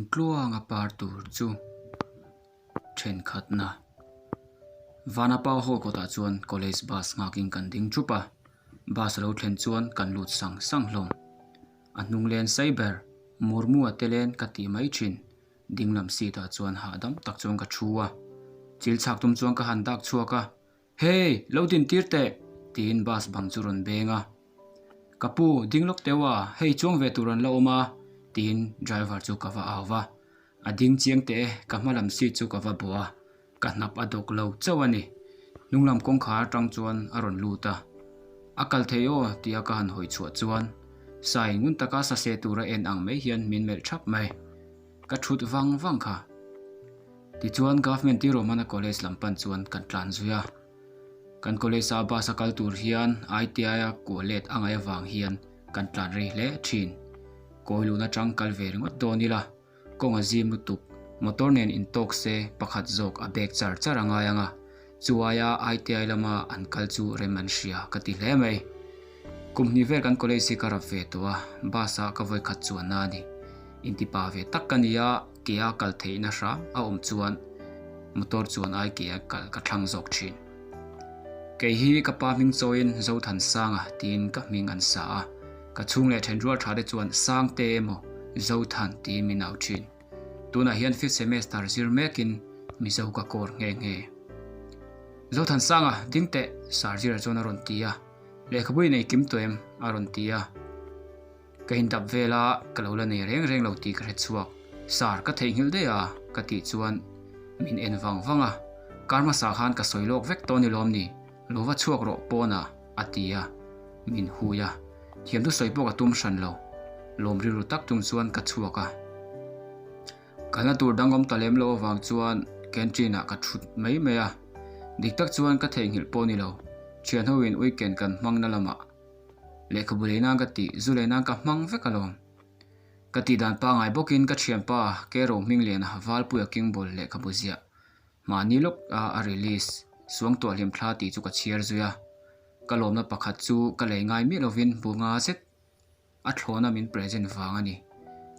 Kumtluanga par tur chu thenkhatna. Vanapa hall kawtah chuan college bus nghakin kan ding thup a, bus a lo thlen chuan kan lut sang sang hlawm. A hnung len sei ber, Murmu a te len ka tih mai thin, ding lam seat ah chuan hahdam tak chuan ka thu a. Chil chhak tum chuan ka han dak chhuak a, Hey! Lo din tir teh! tiin bus bang chu rawn beng a. Ka pu, ding lawk teuh a, hei chuang ve tur an la awm a, tiin driver chu ka va au va. A ding chiang teh e, ka hma lam seat chu ka va bawh a, ka hnap a dawk lo chauh a ni. Hnung lam kawngkhar atang chuan a rawn lut a. A kal thei aw tia ka han hawi chhuah chuan Sai ngun taka sase tura en ang mai hian min melh thap mai. Ka thut vang vang kha. Tichuan Government Tiromana College lam pan chuan kan tlan zui a. Kan college a bus a kal tur hian ITI a kuah let a ngaih avang hian kan tlan rei hle thin. Kawi luhna atang kal ve ringawt dawn ila kawng a zim lutuk, motor nen intawk se pakhat zawk a bag char char a ngai ang a, chu aia ITI lama an kal chu rem an hria ka ti hle mai. Kum hnih vel kan college hi ka rap ve tawh a, bus ah ka vawi khat chuanna a ni. Intipa ve tak ka ni a, ke a kal theihna hram a awm chuan motor chuan ai ke a kal ka thlang zawk thin. Kei hi ka pa hming chawiin Zothansanga tiin ka hming an sa a, ka chhung leh thenrual tha te chuan Sangte emaw Zothan tiin min au thin. Tunah hian fifth semester zir mekin Mizo ka kawr nghe nghe. Zothansanga ding teh Sarzira chuan a rawn ti a, lehkhabu i nei kim tawh em? a rawn ti a. Ka indap vel a, ka lo la nei reng reng lo tih ka hre chhuak. Sir, ka theihnghilh daih a, ka tih chuan min en vang vang a. Kar hmasa khan ka sawi lawk vek tawh ni lawm ni, lo va chhuak rawh pawnah, a ti a, min hui a. Thiam thu sawi pawh ka tum hran lo. Lawm rilru tak chung chuan ka chhuak a. Kalna tur dang awm ta lem lo avang chuan canteen ah ka thut mai mai a. Dik tak chuan ka theihnghilh pawh ni lo, thian ho in weekend kan hmang na lamah Lehkhabu lei nan ka tih, zu lei nan ka hmang vek alawm. Ka tih dan pangai bawkin ka thianpa Kero Hmingliana Valpuia Kingball lehkhabu ziah mahni lawk a a release Suangtuah Hlimthla tih chu ka chhiar zui a. Ka lawmna pakhat chu ka lei ngai miah lovin bu nga zet a thlawna min present vang a ni.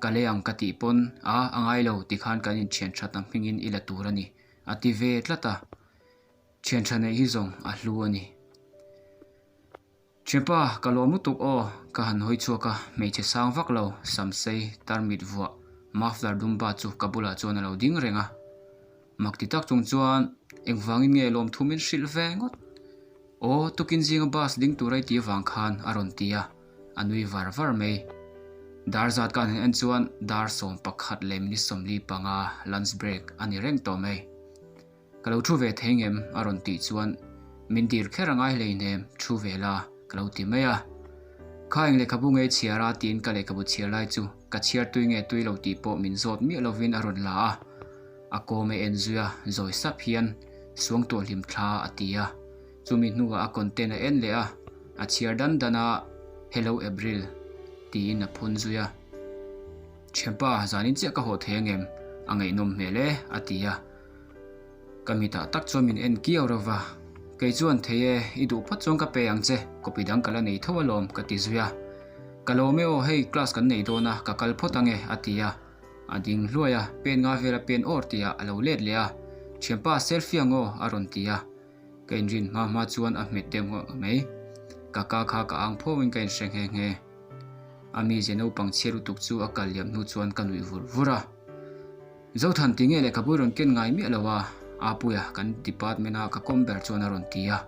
Ka lei ang ka tih pawn a a ngai lo tikhan kan inthian thatna hmingin i la tur a ni a ti ve tlat a. Thian tha neih hi zawng a hlu a ni. Thianpa, ka lawm lutuk aw, ka han hawi chhuak a, hmeichhe sang vak lo, samsei, tarmit vuah, muffler dumba chu ka bulah chuan a lo ding reng a. Mak ti tak chung chuan engvangin nge lawmthu min hrilh ve ngawt? Aw, tukin zinga bus ding tur a i tih vang khan a rawn ti a, a nui var var mai. Dar zat ka han en chuan dar 11 leh minute 45 lunch break a ni reng tawh mai. Ka lo thu ve thei ngem? a rawn tih chuan min dir kher a ngai hleinem, thu ve la, ka lo ti mai a. Kha eng lehkhabu nge i chhiar a? tiin ka lehkhabu chhiar lai chu ka chhiar tui nge tui lo tih pawh min zawt miah lovin a rawn la a. A kawm a en zui a, zawi sap hian Suangtuah hlim thla a ti a. Chumi hnuah a content a en leh a, a chhiar dan dan a, Hello April tiin a phun zui a. Thianpa, zanin chiah ka haw thei angem? A ngaihnawm hmel e, a ti a. Ka mitah tak chuan min en kiau reuh va, Kei chuan thei e, i duh phawt chuan ka pe ang che, copy dang ka la nei tho alawm, ka ti zui a. Ka lawm e aw, hei class kan nei dawn a, ka kal phawt ang e, a ti a. A ding hluai a, pen nga vel a pen awr tihah a lo let leh a, Thianpa, selfie ang aw, a rawn ti a. Ka inrin hma hma chuan a hmet deuh ngawt mai. Ka ka kha ka ang phawngin ka inhre nghe nghe. A mizia naupang chhiar lutuk chu a kal liam hnu chuan ka nuih vur vur a. Zothan ti nge lehkhabu rawn ken ngai miah lo a, Apuia kan department a ka kawm ber chuan a rawn ti a.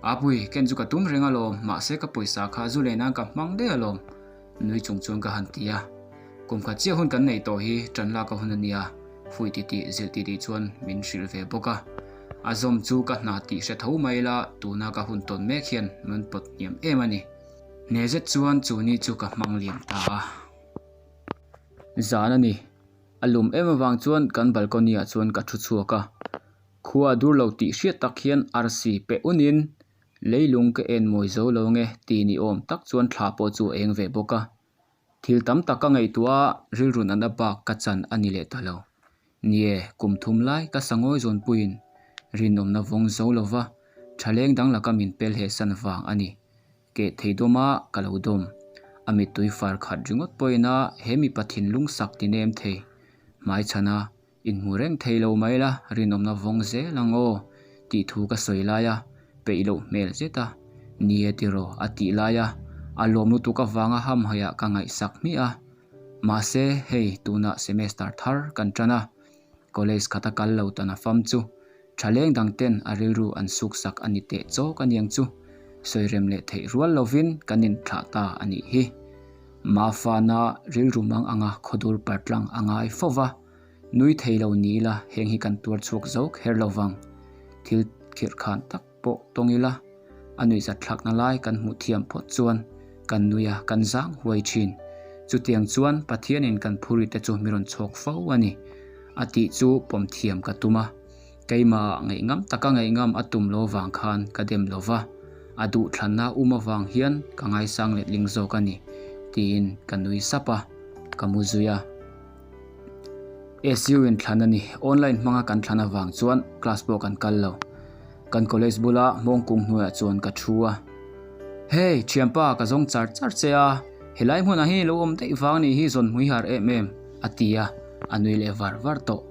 Apui, ken chu ka tum reng alawm, mahse ka pawisa kha zu leh nan ka hmang daih alawm, nui chung chuan ka han ti a. Kum khat chiah hun kan neih tawh hi tan lak a hun a nia, fuih titih zilh titih chuan min hrilh ve bawk a. A zawm chu ka hna tih hre tho mai ila, tuna ka hun tawn mek hian min pawt hniam em a ni. Hne zet chuan chu ni chu ka hmang liam ta a. Zan a ni. A lum em avang chuan kan balcony ah chuan ka thu chhuak a, khua a dur lo tih hriat tak hian arsi pe unin leilung ka en mawi zo lo nge tih ni awm tak chuan thla pawh chu a eng ve bawk a. Thil tam tak ka ngaihtuah a, rilru natna bak ka chan a ni leh ta lo. Nie, kum thum lai ka sangawi zawnpuiin rinawmna vawng zo lova thaleng dang laka min pel heh san vang a ni. Keh thei dawm a, ka lo dawm. A mittui far khat ringawt pawhin a he mipa thinlung sak ti nem thei. Hmaichhana inhmu reng thei lo mai la, rinawmna vawng zel ang aw tih thu ka sawi lai a, peih loh hmel zet a, Ni e tiraw a tih lai a, a lawm lutuk avanga hamhaihah ka ngaihsak hmiah a. Mahse, hei tunah semester thar kan tan a, College khata kal lo tan a fam chu thaleng dang ten a rilru an suk sak a ni teh chawk a niang chu. Sawi rem leh theih rual lovin kan inthlah ta a nih hi. Mafana rilru mang anga khawdur partlang a ngai fo va, nui thei lo ni ila heng hi kan tuar chhuak zo kher lo vang. Thil khirh khan tak pawh tawng ila, a nuihzat thlakna lai kan hmuh thiam phawt chuan kan nui a, kan zang huai thin. Chutiang chuan Pathianin kan phurite chu mi rawn chhawk fo a ni, a tih chu pawm thiam ka tum a. Keimahah ngaihngam taka ngaihngam a tum lo vang khan ka dem lo va, a duhthlanna um avang hian ka ngaisang letling zawk a ni, tiin ka nui sap a, ka mu zui a. SU in thlan a ni. Online hmanga kan thlan avang chuan class pawh kan kal lo. Kan college bula hmawngkung hnuaiah chuan ka thu a. Hey, thianpa ka zawng char char che a, helai hmunah hian i lo awm daih vang nih hi zawn hmui har em em, a ti a, a nui leh var var tawh.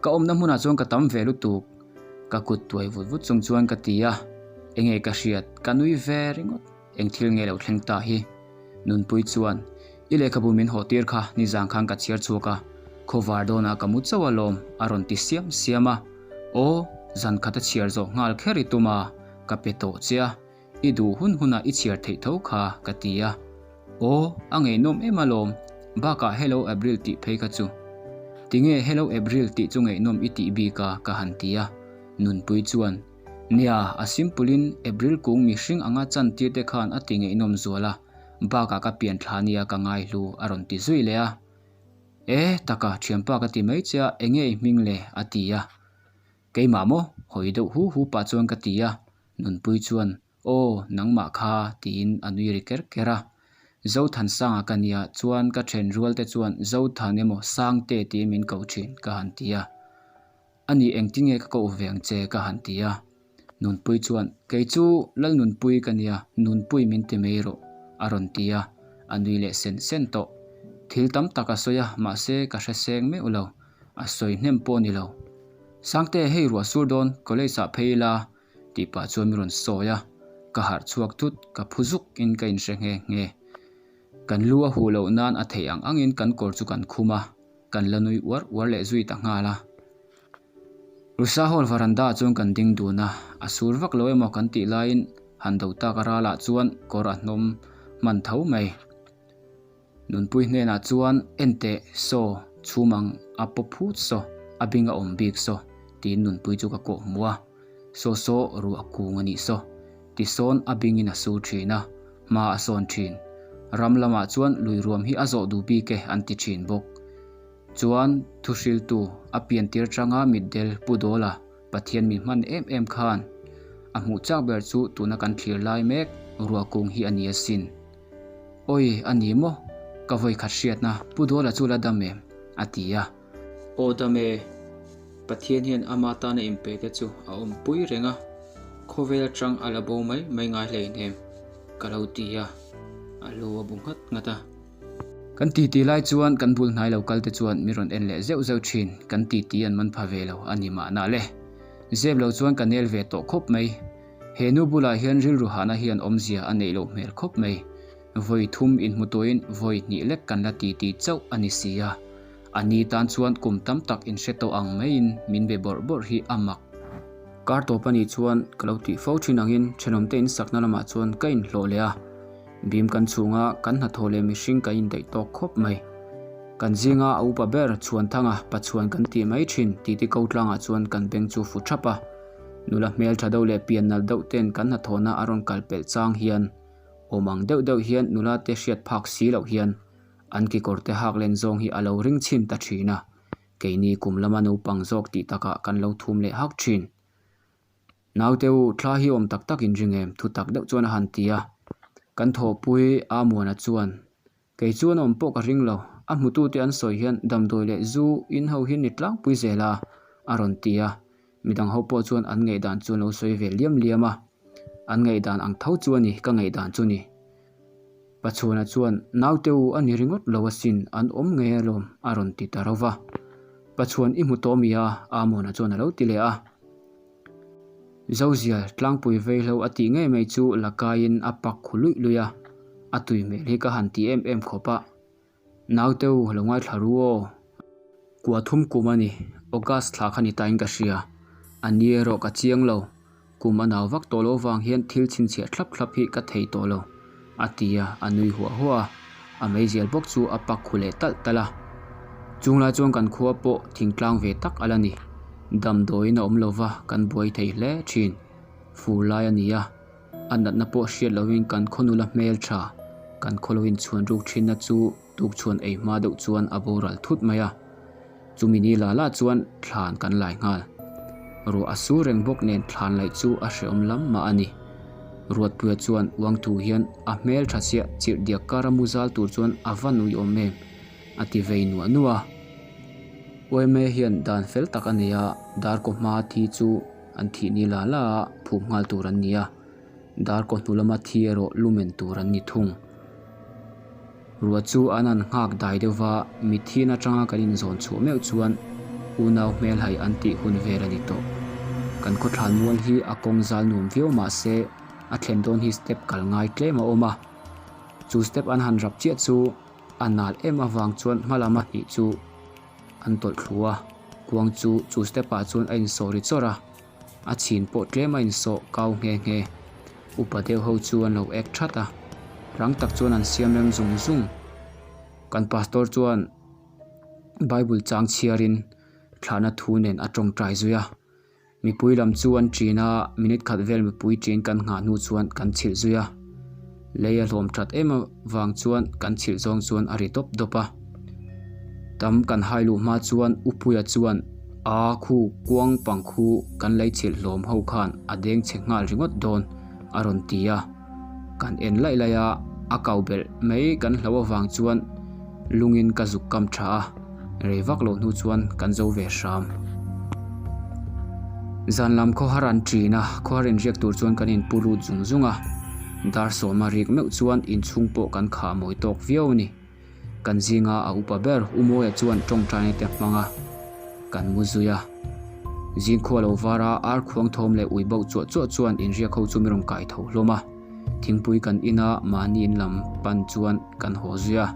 Ka awmna hmunah chuan ka tam ve lutuk. Ka kut tuai vut vut chung chuan ka ti a, enge ka hriat, ka nui ve ringawt. Eng thil nge lo thleng ta hi? Nunpui chuan, I lehkhabu min haw tir kha nizan khan ka chhiar chhuak a, khawvar dawnah ka mu chauh alawm, a rawn ti siam siam a. Aw, zan khat a chhiar zawh nghal kher i tum a, ka pe tawh che a, i duh hun hunah i chhiar theih tho kha, ka ti a. Aw, a ngeihnawm em alawm, bakah Hello Abril tih phei kha chu. Tinge Hello Abril tih chu ngeihnawm i tih bik a, ka han ti a. Nunpui chuan, Nia, a simple in April kung mihring anga chan tir te khan a ti ngaihnawm zual a, bakah ka pian thla nia ka ngai hlu a rawn ti zui leh a. E, taka, thianpa ka ti mai che a, enge i hming le? a ti a. Keimah maw? Hawi deuh hu hu pah chuan ka ti a, Nunpui chuan, Aw, nangmah kha, tiin a nui ri ker ker a. Zothansanga ka nia chuan ka then rual te chuan Zothan emaw Sangte tiin min ko thin ka han ti a. A ni engtin nge ka koh ve ang che ka han ti a. Nunpui chuan, Kei chu Lalnunpui ka nia, Nunpui min ti mai rawh, a rawn ti a, a nui leh sen sen tawh. Thil tam tak a sawi a, mahse ka hre seng meuh lo, a sawi hnem pawh ni lo. Sangte, hei ruah sur dawn, college ah phei ila, tih pah chuan min rawn sawi a, ka harh chhuak thut, ka phu zuk in ka inhre nghe nghe. Kan lu a huh loh nan a theih ang angin kan kawr chu kan khum a, kan la nui uar uar leh zui ta nghal a. Rusa Hall varanda ah chuan kan ding dun a, a sur vak lo emaw kan tih laiin han do tak a ralah chuan kawr a hnawm hman tho mai. Nunpui hnenah chuan enteh saw chhum ang a paw phut saw, a bing a awm bik saw tiin Nunpui chu ka kawh hmu a. Saw saw ruah kung a nih saw. Tisawn a bingin a sur thin a, hma a sawn thin. Ram lamah chuan lui ruam hi a zawh duh bik e an ti thin bawk. Chuan thuhriltu a piantir tanga mitdel Pu Dawla Pathian mi hman em em khan a hmuh chak ber chu tuna kan thlir lai mek ruah kung hi a ni asin. Awi a ni maw? Ka vawi khat hriatna Pu Dawla chu la dam em? a ti a. Aw dam e, Pathian hian ama tana inpe te chu a awmpui reng a, khawvel atang a la bo mai mai ngai hleinem ka lo ti a, a lu a bu nghat nghat a. Kan titi lai chuan kan bul hnai lo kal te chuan mi rawn en leh zeuh zeuh thin, kan titi an man pha ve lo a ni mahna le. Zep lo chuan ka nel ve tawh khawp mai. He nu bulah hian rilru hahna hian awmzia a neih loh hmel khawp mai. Vawi thum inhmu tuahin vawi hnih lek kan la titi chauh a ni si a. A ni tan chuan kum tam tak inhre tawh ang maiin min be bawrh bawrh hi a mak. Kar tawp a nih chuan ka lo tih fo thin angin thenawmte insakna lamah chuan ka inhlawh leh a. Bim kan chhunga kan hnathawh leh mihring kan indaih tawk khawp mai. Kan zinga a upa ber Chhuanthanga Pachuan kan tih mai thin titi ko tlangah chuan kan beng chu fu thap a. Nula hmeltha deuh leh pian nalh deuh ten kan hnathawhna a rawn kal pelh chang hian awm ang deuh deuh hian nula te hriat phak si loh hian An kekawr te hak len zawng hi a lo ring chhin ta thin a, keini kum lama naupang zawk tih takah kan lo thum leh hak thin. Naute u, thla hi awm tak tak in ring em? Thu tak deuh chuan a han ti a. Kan thawhpui Amuana chuan, Kei chuan awm pawh ka ring lo, a hmutute an sawi hian damdawi leh zu in ho hi ni tlangpui zel a, a rawn ti a. Midang ho pawh chuan an ngaihdan chu an lo sawi ve liam liam a, an ngaihdan ang tho chu a ni ka ngaihdan chu ni. Pachhuana chuan, Naute u a ni ringawt lo asin, an awm ngei alawm, a rawn ti ta ro va. Pachuan i hmu tawh mi a? Amona chuan a lo ti leh a. Zozia tlangpui veihlo a tih ngei mai chu la kaiin a pak khu luih luih a, a tui hmel hi ka han ti em em khawp a. Naute u lo ngaithla ru aw. Kua thum kum a ni, August thla kha ni tain ka hria. A ni erawh ka chiang lo, kum a nau vak tawh loh vang hian thil chhinchhiah thlap thlap hi ka thei tawh lo, a ti a, a nui huah huah a. A meizial bawk chu a pak khu leh talh talh a. Chung lai chuan kan khua pawh thingtlang ve tak a la ni. Damdawiin a awm lo va, kan buai thei hle thin. Fur lai a ni a. A natna pawh hriat loin kan khaw nula hmel tha, kan khaw lo inchhuan ruk thinna chu tukchhuan ei hma deuh chuan a boral thut mai a. Chumi ni la la chuan thlan kan lai nghal. Ruah a sur reng bawk nen thlan laih chu a hrehawm lam mah a ni. Ruatpuia chuan uangthu hian a hmel tha chiah chirh diak kara mu zal tur chuan a va nui awm em a ti vei nuah nuah a. Uaime hian dan fel tak a nei a, darkaw hma thi chu An thih ni la la a phum nghal tur an ni a, darkaw hnu lama thi erawh lumen tur an ni thung. Ruah chu an han nghak dai deuh va, mithin atanga kan inzawn chhuah meuh chuan unau hmelhai an tih hun vel a ni tawh. Kan khawthlan mual hi a kawng zal nuam viau mah se a thlen dawn hi step kal ngai tlem a awm a, chu step an han rap chiah chu a nal em avang chuan hma lama hnih chu An tawlh thlu a, kuang chu chu step ah chuan a insawh ri chawrh a, a chhin pawh tlem a insawh kau nghe nghe. Upa deuh ho chu an lo ek that a, rang tak chuan an siam rem zung zung. Kan pastor chuan bible chang chhiarin thlahna thu nen a tawngtai zui a. Mipui lam chu an ṭin a, minute khat vel mipui ṭin kan nghah hnu chuan kan chhilh zui a. Lei a hlawm ṭhat em avang chuan kan chhilh zawng chuan a ri dawp dawp a. Tam kan hai luh hma chuan Upuia chuan a khu kuang pang khu kan lei chhilh hlawm ho khan a deng chhe nghal ringawt dawn a rawn ti a. Kan en laih laih a, a kau belh mai kan hlo avang chuan lungin ka zuk kam tha a, rei vak loh hnu chuan kan zo ve hram. Zan lam khawhar an ṭin a, khawhar inriak tur chuan kan inpu lut zung zung a, dar sawma rik meuh chuan inchhung pawh kan khah mawi tawk viau a ni. Kan zinga a upa ber U Mawia chuan tawngtaina te hmang a, kan mu zui a. Zingkhua lo var a, ar khuang thawm leh ui bauh chuah chuah chuan inriak ho chu mi rawn kai tho hlawm a. Thingpui kan in a, mahni in lam pan chuan kan haw zui a.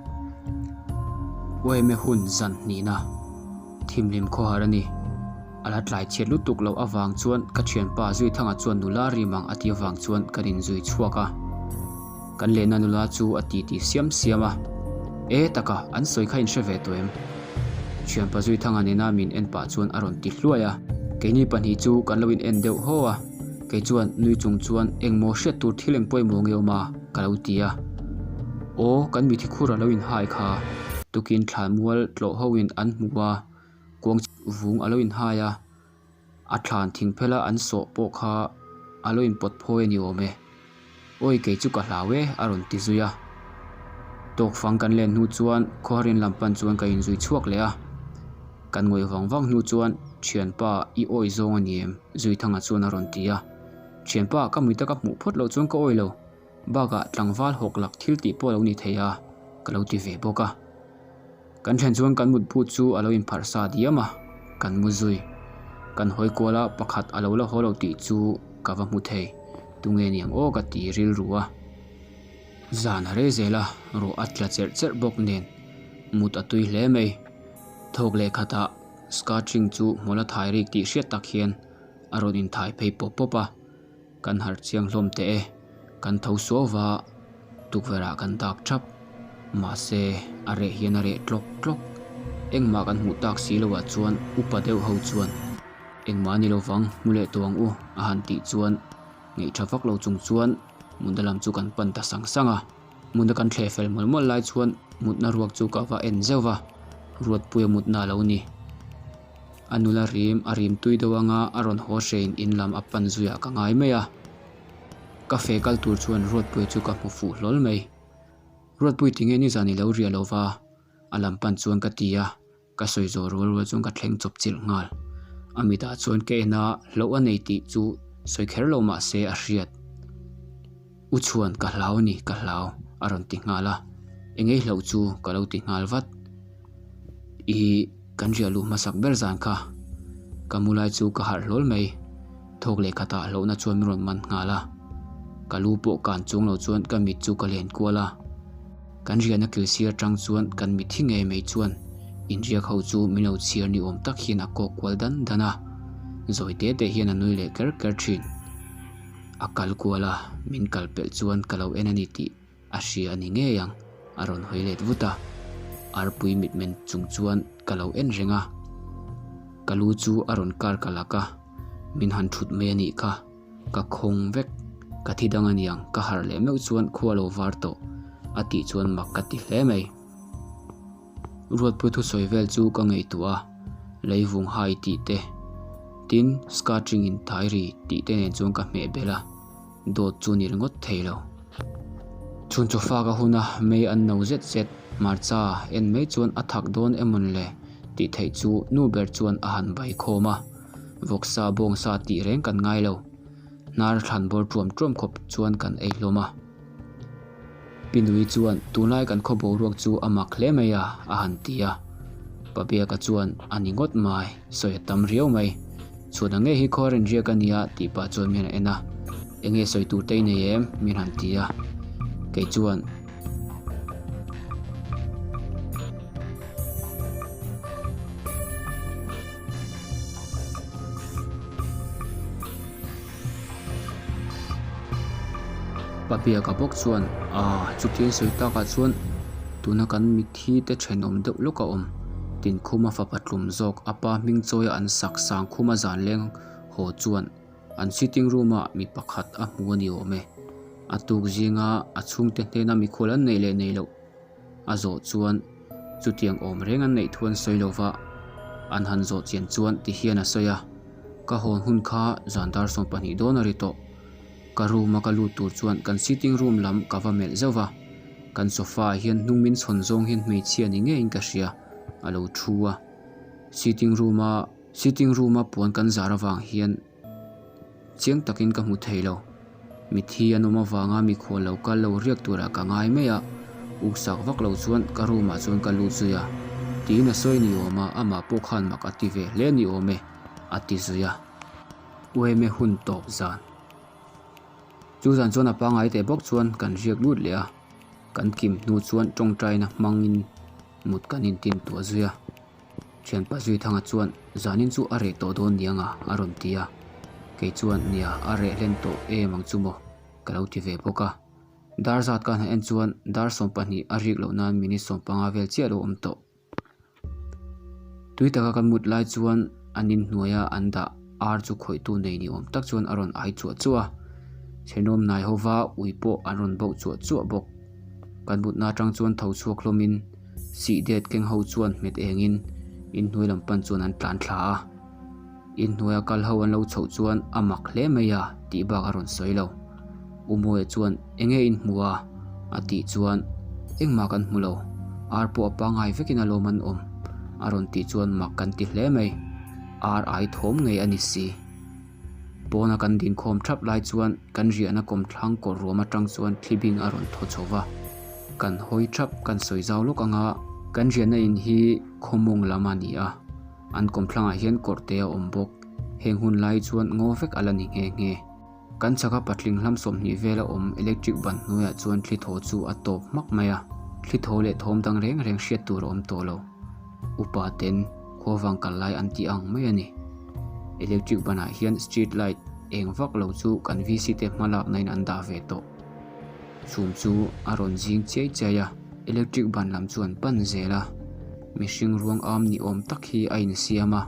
Uaime hun zan hnihna thimhlim khawhar a ni. A la tlai chhiat lutuk loh avang chuan ka thianpa Zuithanga chuan nula rim ang a tih avang chuan kan inzui chhuak a. Kan lehna nula chu a titi siam siam a, E taka, an sawi kha in hre ve tawh em? Thianpa Zuithanga nena min en pah chuan a rawn ti hluai a. Keini pahnih chu kan lo in en deuh haw a, kei chuan nui chung chuan engmaw hriat tur thil eng pawimawh nge awm a ka lo ti a. Aw, kan mithi khur a lo inhai kha, tukin thlanmual tlawh ho in an hmu a. Kuang vung a lo inhai a, a thlan thing phela an sawh pawh kha a lo inpawt phawi a ni awm e. Awi kei chu ka hlau e a rawn ti zui a. Tawkfang kan len hnu chuan khawharin lam pan chuan ka inzui chhuak leh a. Kan ngawih vang vang hnu chuan thianpa i awi zawng a ni em? Zuithanga chuan a rawn ti a. Thianpa ka mui taka hmuh phawt loh chuan ka awi lo. Bakah tlangval hawk lak thil tih pawh a lo ni thei a ka lo ti ve bawk a. Kan thlen chuan kan mut but chu a lo inpharh sa diam a, kan mu zui. Kan hawi kual a, pakhat a lo la haw lo tih chu ka va hmu thei. Tunge niang aw ka ti rilru a. Zan a rei zel a, ruah a tla cherh cherh bawk nen mut a tui hle mai. Thawk leh khatah Skatring chu hmawla thai rik tih hriat tak hian a rawn inthai phei pawp pawp a. Kan harh chiang hlawm teh e, kan tho suau va, tukverh ah kan dak thap. Mahse, a reh hian a reh tlawk tlawk. Engmah kan hmuh tak si loh ah chuan upa deuh ho chuan, Engmah a ni lo vang, hmu leh tawh ang u, a han tih chuan ngeihtha vak lo chung chuan mutna lam chu kan pan ta sang sang a. Mutna kan thleh fel mawlh mawlh lai chuan mutna ruak chu ka va en zeuh va, Ruatpuia mutna a lo ni. A nula rim a rim tui deuh anga a rawn haw hrein in lam a pan zuiah ka ngai mai a. Ka fe kal tur chuan Ruatpuia chu ka hmu fuh hlawl mai. Ruatpui tinge nizan i lo riah lo va? A lam pan chuan ka ti a, ka sawi zawh rual rual chuan ka thleng chawp chilh nghal. A mitah chuan ka en a, hlauh a nei tih chu sawi kher lo mah se a hriat. U chhuan ka hlau a ni, ka hlau a rawn ti nghal a. Engei hlauh chu ka lo ti nghal vat. Ih. Kan riah luh hmasak ber zan kha ka mu lai chu ka harh hlawl mai. Thawk leh khatah hlauhna chuan min rawn man nghal a. Ka lu pawh kan chung lo chuan ka mit chu ka len kual a. Kan riahna kil sir atang chuan kan mitthi ngei mai chuan inriak ho chu min lo chhiar ni awm tak hian a kawk kual dan dan a. Zawi te te hian a nui leh ker ker thin. A kal kual a, min kal pelh chuan ka lo en a ni tih A hria a ni ngei ang, a rawn hawi let vut a. Arpui mitmen chung chuan ka lo en reng a. Ka lu chu a rawn kar ka lak a, min han thut mai a nih kha. Ka khawng vek, ka thi dang a niang, ka harh leh meuh chuan khua lo var tawh, a tih chuan mak ka ti hle mai. Ruatpui thusawi vel chu ka ngaihtuah a, leivung hai tih te, tin scarring in thai ri tih te nen chuan ka hmeh belh a. Dawt chu ni ringawt thei lo. Chhun chaw fak a hun a, mei an no zet zet. Hmarcha en mai chuan a thak dawn emawn le tih theih chu nu ber chuan a han bai khawm a. Vawksa bawngsa tih reng kan ngai lo. Hnar thlan bawr tuam tuam khawp chuan kan ei hlawm a. Pi Nui chuan tunlai kan khaw boruak chu a mak hle mai a, a han ti a. Pa Biaka chuan a ni ngawt mai, sawi a tam riau mai. Chhuan ang nge hi khaw rin riak a nia tih pah chuan min han en a. Enge sawi tur te i nei em? min han ti a. Kei chuan. Papiaka bawk chuan aaa chutia sawi takah chuan tuna kan mitthi te thenawm deuh lawk a awm Tinkhuma fapa tlum zawk a pa hming chawia an sak Sangkhuma zan leng haw chuan an sitting room ah mi pakhat a hmu a ni awm e. A tuk zinga a chhungte hnena mikhual an neih leh neih loh a zawh chuan chutiang awm reng an neih thu an sawi lo va, an han zawh chian chuan ti hian a sawi a, ka hawn hun kha zan dar 12 dawn a ri tawh. Ka room a ka lut tur chuan kan sitting room lam ka va melh zauh va, kan sofa ah hian hnung min chhawn zawng hian hmeichhia ni ngeiin ka hria, a lo thu a. Sitting room a sitting room a puan kan zar avang hian Chiang takin ka hmu thei lo. Mithi an awm avanga mikhual lo kal lo riak turah ka ngai mai a, uksak vak lo chuan ka room ah chuan ka lut zui a, tiin a sawi ni awm a, amah pawh khan mak a ti ve hle ni awm e, a ti zui a. Ueme hun tawp zan. Chu zan chuan a pangai teh bawk chuan kan riak lut leh a, kan kim hnu chuan tawngtaina hmangin mut kan intin tuah zui a. Thianpa Zuithanga chuan, Zanin chu a reh tawh dawn niang a, a rawn ti a. Kei chuan, Nia, a reh hlen tawh em ang chu maw? ka lo ti ve bawk a. Dar zat ka han en chuan dar 12 a rik loh nan minute 15 vel chiah lo awm tawh. Tui taka ka mut lai chuan an inhnuaia an dah ar chu khawihtu nei ni awm tak chuan a rawn ai chuah chuah a. Thenawm hnai hova ui pawh an rawn bauh chuah chuah bawk. Kan mutna atang chuan tho chhuak hlawmin sih det keng ho chuan hmet engin inhnuai lam pan chuan an tlan thla a. Inhnuaia kal ho an lo chhoh chuan a mak hle mai a tih bak a rawn sawi lo. U Mawia chuan enge in hmu a? a tih chuan engmah kan hmu lo, ar pawh a pangngai vekin a lawm an awm a rawn tih chuan mak kan ti hle mai, ar ai thawm ngei a ni si. Pawna kan dinkhawm thap lai chuan kan riahna kawmthlang kawr ruam atang chuan thli bing a rawn thaw chho va. Kan hawi thap kan sawi zau lawk anga kan riahna in hi khawmawng lam a ni a, an kawmthlangah hian kawr te a awm bawk. Heng hun lai chuan ngaw vek a la ni nghe nghe. Kan chhaka patling hlam 20 vela awm electric ban hnuaiah chuan thli thaw chu a tawp hmak mai a, thli thaw leh thawm dang reng reng hriat tur a awm tawh lo. Upa ten khuavang kal lai an tih ang mai a ni. Electric banah hian street light eng vak lo chu kan VC te hma lakna in an dah ve tawh. Chhum chu a rawn zing chiai chiai a, electric ban lam chu an pan zel a, mihring ruang am ni awm tak hi a insiam a,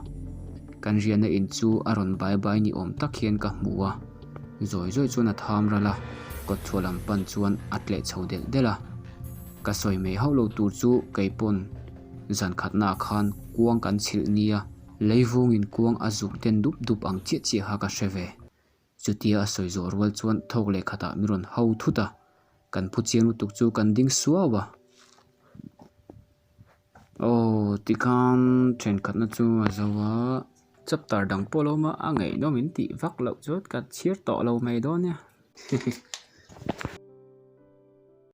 kan riahna in chu a rawn bai bai ni awm tak hian ka hmu a, zawi zawi chuan a tham ral a, kawtchhuah lam pan chuan a tleh chho delh delh a. Ka sawi mai hauh lo tur chu kei pawn zan khatnaah khan kuang kan chhilh nia, leivungin kuang a zuk den dup dup ang chiah chiah kha ka hre ve. Chutia a sawi zawh rual chuan thawk leh khatah min rawn hau thut a, kan phu chiang lutuk chu kan ding suau a. Aw tikhan thenkhatna chu a zo a, chapter dang pawh lo awm a, a ngaihnawm in tih vak loh chuan ka chhiar tawh lo mai dawn nia.